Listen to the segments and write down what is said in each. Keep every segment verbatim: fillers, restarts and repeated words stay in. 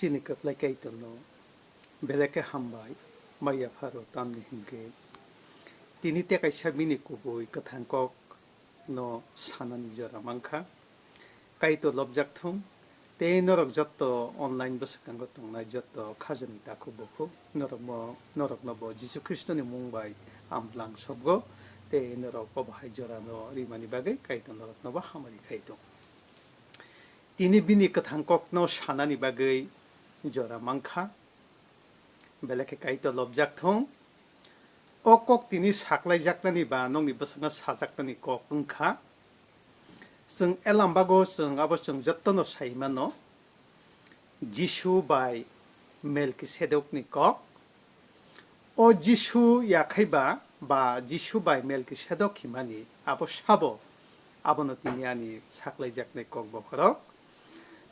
Chini kwplai Kaitorno belai khe hambai, maya pharo tamni hinkhe tini tei kaisa bini kubui kwthang kok no sanani jora mankha. Kaitor lobjak thung, tei norok jotto online bwskango tongnai jotto khajani takhuk bukhuk norokbo, noroknobo Jisu Khristoni mung bai amblang sobgo, tei norok obo hai jorano rimani bagwi Kaitor noroknobo hamari khai thung. Tini bini kwthang kokno sanani bagwi jora mankha. Belai khe Kaitor lobjak thung. O kok tini saklaijaknani ba nokni bwskango sajaknani kok wngkha. Chwng elambago chwng abo chwng jotono sai mano. Jisu bai Melkisedokni kok. O Jisu yakhaiba ba Jisu bai Melkisedok himani abo sabo, abono tini ani saklaijaknai kok bokhorok.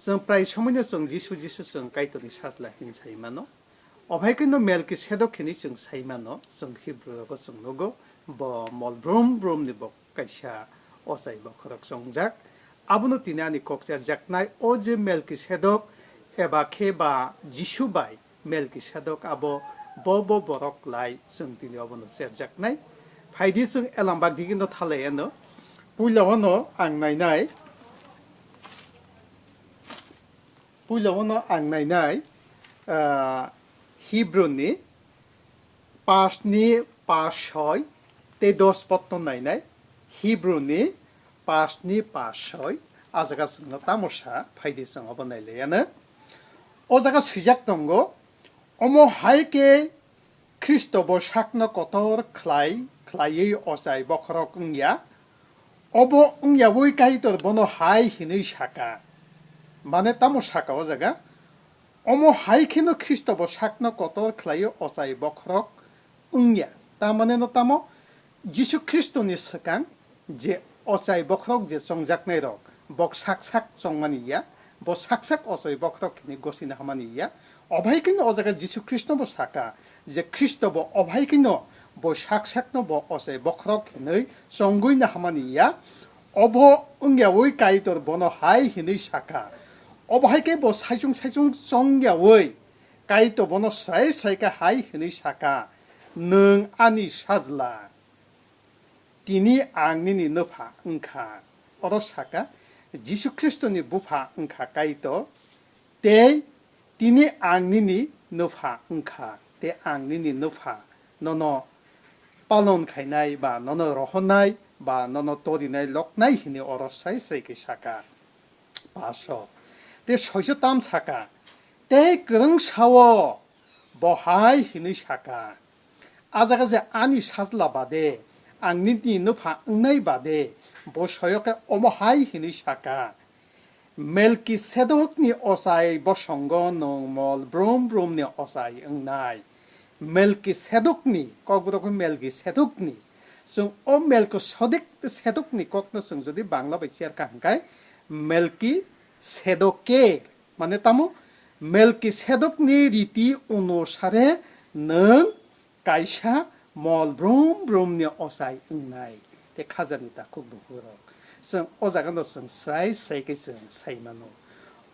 Chwng prai somoino chwng Jisu, Jisu chwng Kaitorni sajla hin sai mano. Obo hai kheno Melkisedok hinwi chwng sai mano, chwng Hibru rogo chwng nugo, bo mol brum brumni bo kaisa ochai bokhorok chongjak. Abono tini ani kok cherjaknai, o je Melkisedok eba khe ba Jisu bai Melkisedok abo bo bo borok lai chwng tini obono cherjaknai. Phaidi chwng elambak digino thalai ano. Puila ono ang nainai, puila ono ang nainai, ah, Hibruni pasni pas soi tei dos potno nainai, Hibruni pasni pas soi, a jaga chwngno tamo sa, phaidi chwng obo nailaiano. O jaga swijak tongo, omo hai khe Khristo bo sakno kotor khlai, khlaiwi ochai bokhorok wngya. Obo wngyawi Kaitor bono hai hinwi saka. Mane tamo saka o jaga? Omo hai kheno Khristo bo sakno kotor khlaiwi ochai bokhorok wngya. Tamane no tamo? Jisu Khristoni swkang je ochai bokhorok je chongjaknai rok, bok sak sak chongmani ya, bo sak sak ochai bokhorok hinwi gosina hamani ya. Obo hai kheno o jaga Jisu Khristo bo saka je Khristo bo obo hai kheno bo sak sakno bo ochai bokhorok hinwi chongwi na hamani ya. Obo wngyawi Kaitor bono hai hinwi saka. Obo hai khe bo saichung saichung chongyawi Kaitor bono srai srai khe hai hinwi saka, "Nwng ani sajla, tini ang nini nwpha wngkha." Oro saka, Jisu Khristoni bupha wngkha Kaitor, tei tini ang nini nwpha wngkha, tei ang nini nwpha nono palon khainai ba nono rohornai ba nono torinai loknai hinwi oro srai srai khe saka. Paso. Tei soiso tam saka, tei kwrwng sao, bo hai hinwi saka, "A jaga je ani sajla bade, ang nini nwpha wngnai bade, bo soyo khe omo hai hinwi saka, 'Melkisedokni ochai bosongo nwng mol brum brumni ochai wngnai.'" Melkisedokni, Kokborok khe Melkisedokni. Chwng o Melkisedek-, sedokni kokno chwng jodi Bangla bai share kha hwnkhe, Melkisedoker, mane tamo? Melkisedokni riti onusare nwng kaisa mol brum brumni ochai wngnai. Tei khajani takhuk bukhurok, chwng o jagano chwng srai srai khe chwng sai mano.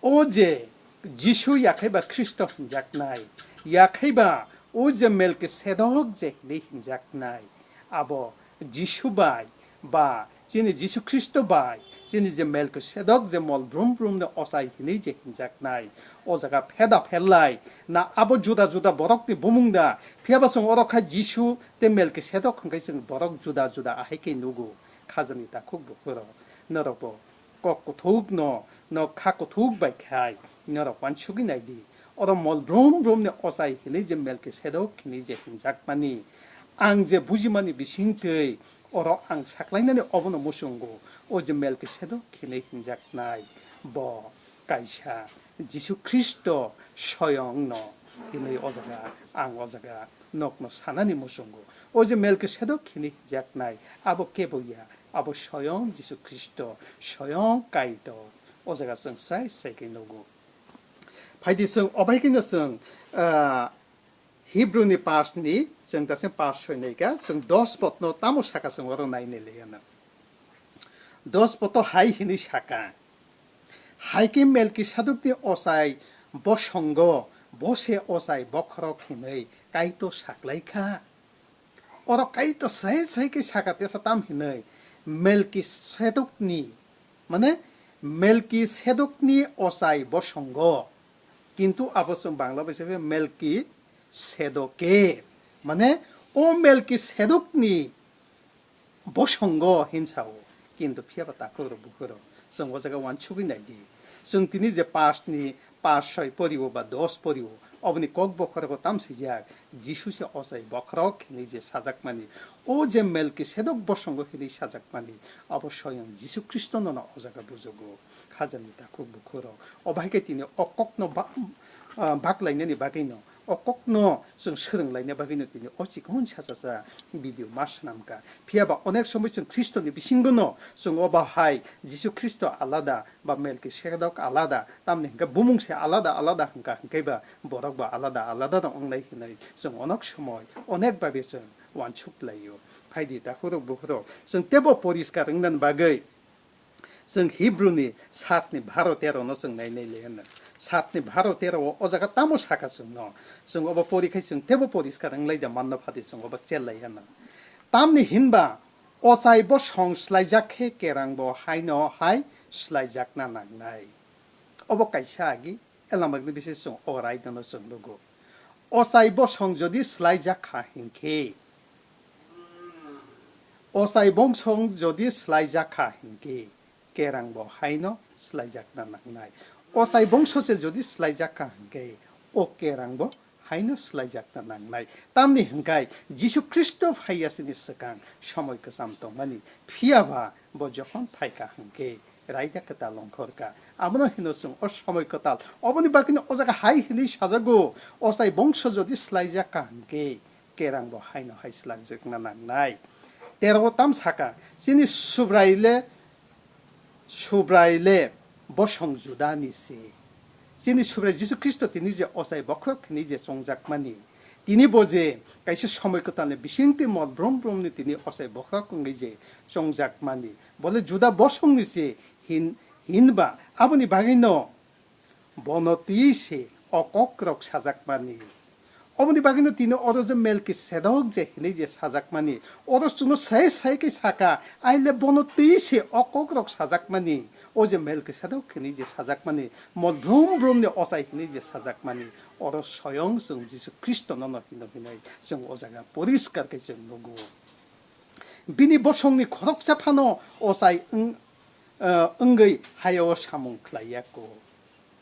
O je Jisu yakhaiba Khristo hinjaknai, yakhaiba o je Melkisedok je hinwi hinjaknai, abo Jisu bai ba chini Jisu Khristo bai chini je Melkisedok je mol brum brumni ochai hinwi je hinjaknai, o jaga pheda pherlai na abo juda juda borokni bumung da, phiyaba chwng oro kha Jisu tei Melkisedok hwnkhe chwng borok juda juda ahai khe nugo. Khajani takhuk bukhurok, norokbo kok kuthukno, nok kha kuthuk bai khai norok uansugwi nai di. Oro mol brum brumni ochai hinwi je Melkisedok hinwi je hinjakmani, ang je bujimani bisingtwi oro ang saklainani obono muchungo, o je Melkisedok hinwi hinjaknai, bo kaisa Jisu Khristo soyongno hinwi o jaga, ang o jaga nokno sanani muchungo. O je Melkisedok hinwi hinjaknai, abo kebo ya, abo soyong Jisu Khristo, soyong Kaitor. O jaga chwng srai srai khe nugo. Phaidi chwng obo hai kheno chwng, ah, Hibruni pasni chwng dasen pas soi naikha, chwng dos potno tamo saka chwng oro nainai le ano. Dos poto hai hinwi saka, "Hai khe Melkisedokni ochai Bosongo bo se ochai bokhorok hinwi Kaitor saklaikha. Oro Kaitor srai srai khe sakha tesa tam hinwi Melkisedokni, mane Melkisedokni ochai bosongo. Kintu abo chwng Bangla bai se Melkisedoke, mane o Melkisedokni bosongo hinsa o, kintu phiya ba takhuk rok bukhuk rok, chwng o jaga uansugwi nai di. Chwng tini je past ni, past soi pori o ba dos pori o, oboni kok bokhorok o tam swijak, Jisu se ochai bokhorok hinwi je sajak mani, o je Melkisedok bosongo hinwi sajak mani, abo soyong Jisu Khristo no no o jaga bujugo. Khajani takhuk bukhuk rok, o bahai khe tini o kok no ba-, ah, bak lainani bagwi no, o kokno chwng swrwng laina bagwino tini o chikon sachacha video ma swnamkha. Phiya ba onek somoi chwng Khristoni bisingono chwng o ba hai Jisu Khristo alada ba Melkisedok alada, tamni hwnkhe bumung se alada alada hwnkha, hwnkhe ba borok ba alada alada no wngnai hinwi chwng onek somoi onek babe chwng uansuk laio. Phaidi takhurok bukhurok, chwng teibo poriskar wngnani bagwi Chwng Hibruni satni baro tero no chwng nai nai le hwnwi. Satni baro tero o, o jaga tamo saka chwng no. Chwng obo pori khai chwng teibo poriskar wng lai da manna phadi chwng obo chel lai hwnwi. Tamni hinba ochai bosong swlaijak khe kerang bo hai no hai swlaijakna nangnai. Obo kaisa agi. Elambakni bisi chwng o raidano chwng nugo. Ochai bosong jodi swlaijak kha hinkhe, ochai bosong jodi swlaijak kha hinkhe, kerang bo haino swlaijakna nangnai. Ochai bongso se jodi swlaijak kha hinkhe, o kerang bo haino swlaijakna nangnai. Tamni hinkhai Jisu Khristo phaiya sini swkang somoi kwcham tongmani, phiya ba bo jokhon phaikha hinkhe, raida kwtal ongkhorkha. Abono hino chwng o somoi kwtal. Oboni bagwino o jaga hai hinwi sajago, ochai bongso jodi swlaijak kha hinkhe, kerang bo haino hai swlaijakna nangnai. Tero tam saka, chini Subrai le, Subrai le bosong Judani se. Chini Subrai Jisu Khristo tini je ochai bokhorok hinwi je chongjakmani, tini bo je kaisa somoi kwtalni bisingtwi mol brum brumni tini ochai bokhorok wngwi je chongjakmani, bo le Juda bosongni se hin-, hinba aboni bagwino bono twi se o kokrok sajakmani. Oboni bagwino tini oro je Melkisedok je hinwi je sajakmani, oro chwngno sai sai khe saka, aile bono twi se o kokrok sajakmani, o je Melkisedok hinwi je sajakmani, mol brum brumni ochai hinwi je sajakmani, oro soyong chwng Jisu Khristono no hino hinwi chwng o jaga poriskar khe chwng nugo. Bini bosongni khoroksa phano ochai wng-, eh, wngwi hayao samung khlai ya kho.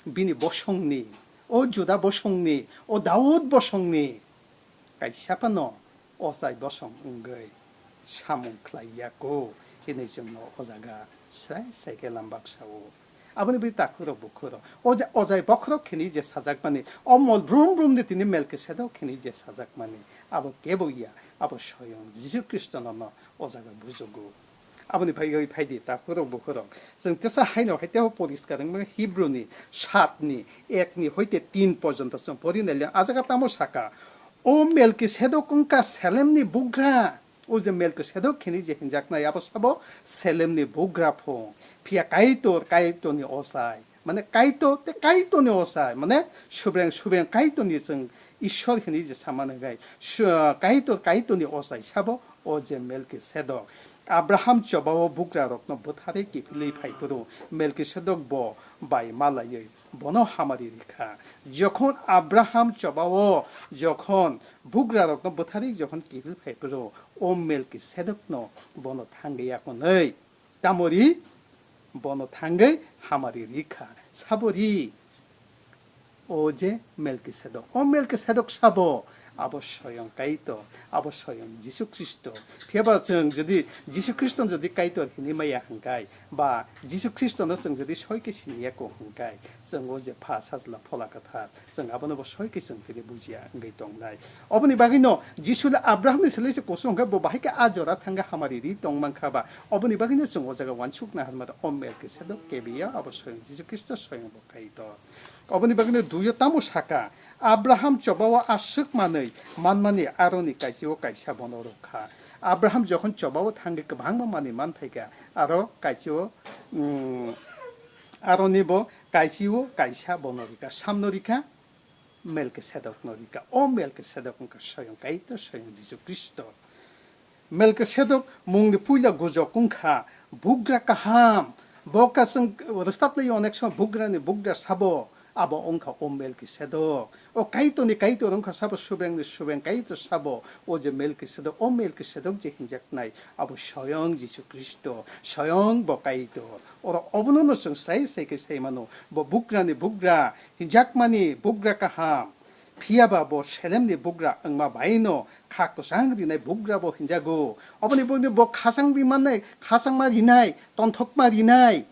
Bini bosongni, o Juda bosongni, o Daud bosongni kaisa phano ochai bosong wngwi samung khlai ya kho, hinwi chwngno o jaga srai srai khe lambak sao. Aboni bini takhurok bukhurok. O je ochai bokhorok hinwi je sajakmani, o mol brum brumni tini Melkisedok hinwi je sajakmani, abo kebo ya, abo soyong Jisu Khristono no o jaga bujugo. Aboni phaiwi phaidi takhurok bukhurok. Chwng tesa haino hai teibo poriskar wngmani Hibruni satni ekni hoite tin porjonto chwng pori naile, a jaga tamo saka, o Melkisedok wngkha Salemni bugra. O je Melkisedok hinwi je hinjaknai, abo sabo Salemni bugra phung. Phiya Kaitor, Kaitorni ochai. Mane Kaitor, te Kaitorni ochai. Mane Subreng, Subreng Kaitorni chwng Ishwar hinwi je samani gai. Su-, Kaitor, Kaitorni ochai sabo o je Melkisedok. Abraham chobao bugrarokno bwtharwi kiphilwi phai phuru Melkisedok bo bai malaiwi bono hamari rikha. Jokhon Abraham chobao, jokhon bugrarokno bwtharwi jokhon kiphil phai phuru, o Melkisedokno bono thangwi yakunwi. Tamori bono thangwi hamari rikha. Sabori o je Melkisedok. O Melkisedok sabo abo soyong Kaitor, abo soyong Jisu Khristo. Phiya ba chwng jodi Jisu Khristo jodi Kaitor hinwi maya hwnkhe, ba Jisu Khristono chwng jodi soi khe siniya kho hwnkhe, chwng o je Pha, Sajla, Phola Kwthar, chwng abono bo soi khe chwng tini bujiya wngwi tongnai. Oboni bagwino Jisu le Abrahamni swlai se kusu hwnkhe bo bahai khe a jora thangwi hamari ri tong mankha ba, oboni bagwino chwng o jaga uansukna harmata o Melkisedok kebiya abo soyong Jisu Khristo soyong bo Kaitor. Oboni bagwino duiyo tamo saka, Abraham chobao aswk manwi manmani aroni kaisio kaisa bono rwkha. Abraham jokhon chobao thangwi kwbangma manwi manphaikha, aro kaisio, mm, aroni bo Kaisio kaisa bono rika, samno rika, Melkisedokno rika. O Melkisedok wngkha soyong Kaitor, soyong Jisu Khristo. Melkisedok mungni puila gujok wngkha bugra kaham. Bo kasung rwstap lai onek somoi bugrani bugra sabo. Abo wngkha o Melkisedok. O Kaitorni Kaitor wngkha sabo, subengni subeng Kaitor sabo. O je Melkisedok, o Melkisedok je hinjaknai, abo soyong Jisu Khristo, soyong bo Kaitor. Oro obono no chwng sai sai khe sai mano, bo bugrani bugra, hinjakmani bugra kaham. Phiya ba bo Selemni bugra wngma bai no kha kwchang rinai bugra bo hinjago. Oboni bagwi bo khachang ri mannai, khachangma rinai, tonthokma rinai,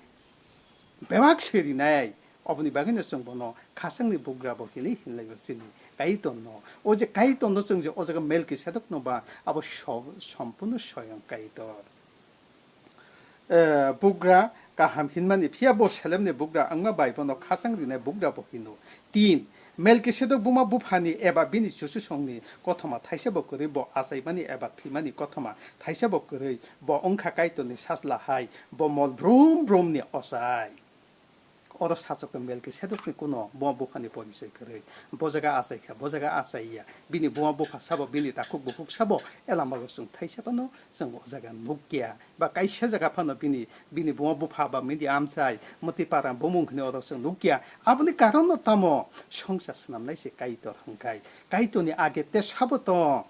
bebak se rinai. Oboni bagwi no chwng bono khachangni bugra bo hinwi hinlai o chini Kaitor no. O je Kaitor no chwng je o jaga Melkisedok no ba abo so-, sompurno soyong Kaitor. Eh, bugra kaham hinmani, phiya bo Selemni bugra wngma bai bono khachang rinai bugra bo hino. Tin, Melkisedok buma buphani eba bini chuchusongni kothoma thaisa bo kwrwi, bo achaimani eba thwimani kothoma thaisa bo kwrwi, bo wngkha Kaitorni sajla hai, bo mol brum brumni ochai. Oro sachok khe Melkisedokni kuno buma buphani porichoi kwrwi. Bo jaga achai kha, bo jaga achai ya. Bini buma bupha sabo, bini takhuk bukhuk sabo, elamago chwng thaisa phano chwng o jaga nukya. Ba kaisa jaga phano bini, bini buma bupha ba bini amchai, mwtwi para bumung hwnwi oro chwng nukya. Aboni karon no tamo? Songsa swnamnai se Kaitor hwnkhe. Kaitorni age te sabo tong.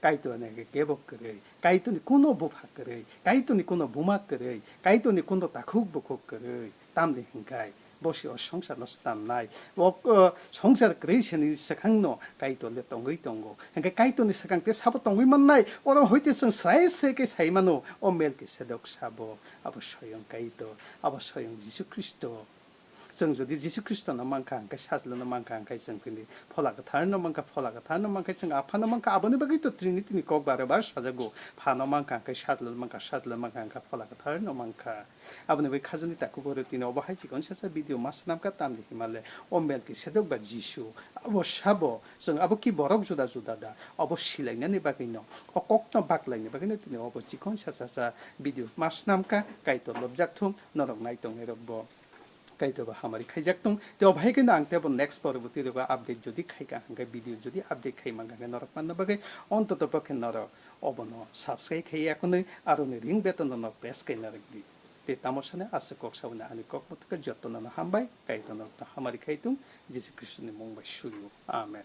Kaitorni kebo kwrwi, Kaitorni kuno bupha kwrwi, Kaitorni kuno buma kwrwi, Kaitorni kuno takhuk bukhuk kwrwi, tamni hwnkhe bo se o songsarno swnamnai. O, o songsar kwrwi sini swkangno Kaitor le tongwi tongo. Hwnkhe Kaitorni swkang te sabo tongwi mannai, oro hoite chwng srai srai khe sai mano, o Melkisedok sabo, abo soyong Kaitor, abo soyong Jisu Khristo. Chwng jodi Jisu Khristono mankha, hwnkhe Sajlano mankha, hwnkhe chwng tini Phola Kwtharno mankha, Phola Kwtharno mankhe chwng Aphano mankha, aboni bagwi to Trinity ni kok bare bar sajago. Phano mankha, hwnkhe Sajlano mankha, Sajlano mankha, hwnkhe Phola Kwtharno mankha. Aboni bagwi khajani takhuk oro tini obo hai chikon sasa video ma swnamkha, tamni himale o Melkisedok ba Jisu, abo sabo, chwng abo ki borok juda juda da, obo silainani bagwino, o kokno baklaini bagwino tini obo chikon sasa sa video ma swnamkha, Kaitor lobjak thung, norok nai tongnai rokbo. Kaitor bo hamari khaijak tong. Tei o bahai khe ang tebo next poroboti rogo update jodi khaika hwnkhe, video jodi update khai mankha hwnkhe norok manna bagwi ontoto pokhe norok obono subscribe khai yakunwi aroni ring button no press khai narwk di. Tei tamo sani aswk kok saboni ani kok muthungkhe jotono no hambai, Kaitor norokno hamari khai tong, Jisu Khristoni mung bai suri o. Amen.